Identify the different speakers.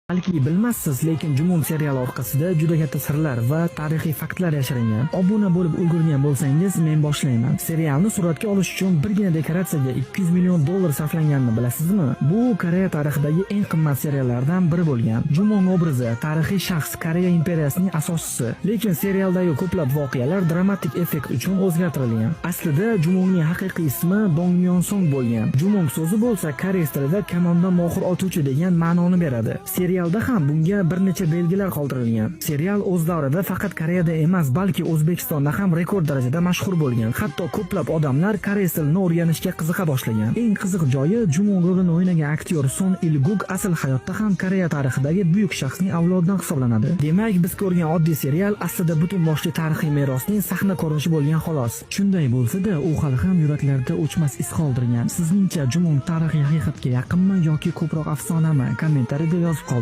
Speaker 1: Balki bilmassiz, lekin Jumon seriali orqasida juda katta sirlar va tarixiy faktlar yashiringan. Obuna bo'lib ulgurgan bo'lsangiz, men boshlayman. Serialni suratga olish uchun birgina dekoratsiyaga 200 million dollar sarflanganini bilasizmi? Bu Koreya tarixidagi eng qimmat seriallardan biri bo'lgan. Jumon obrazi tarixiy shaxs, Koreya imperiyasining asoschisi. Lekin serialdagi ko'plab voqealar dramatik effekt uchun o'zgartirilgan. Aslida Jumonning haqiqiy ismi Dong Myon Song bo'lgan. Jumong so'zi bo'lsa koreys tilida kamondan mohir otuvchi degan ma'noni beradi. Serialda ham bunga bir necha belgilar qoldirilgan. Serial o'z davrida faqat Koreyada emas, balki O'zbekistonda ham rekord darajada mashhur bo'lgan. Hatto ko'plab odamlar koreys tilini o'rganishga qiziqa boshlagan. Eng qiziq joyi, Jumong rolini o'ynagan aktyor Son Il Guk asl hayotda ham Koreya tarixidagi buyuk shaxsning avlodidan hisoblanadi. Demak, biz ko'rgan oddiy serial aslida butun boshli tarixiy merosning sahna ko'rinishi bo'lgan xolos. Shunday bo'lsa-da, u hali ham yuraklarda o'chmas iz qoldirgan. Sizningcha, Jumong tarixiy haqiqatga yaqinmi yoki ko'proq afsonami? Kommentariyada yozib qoldiring.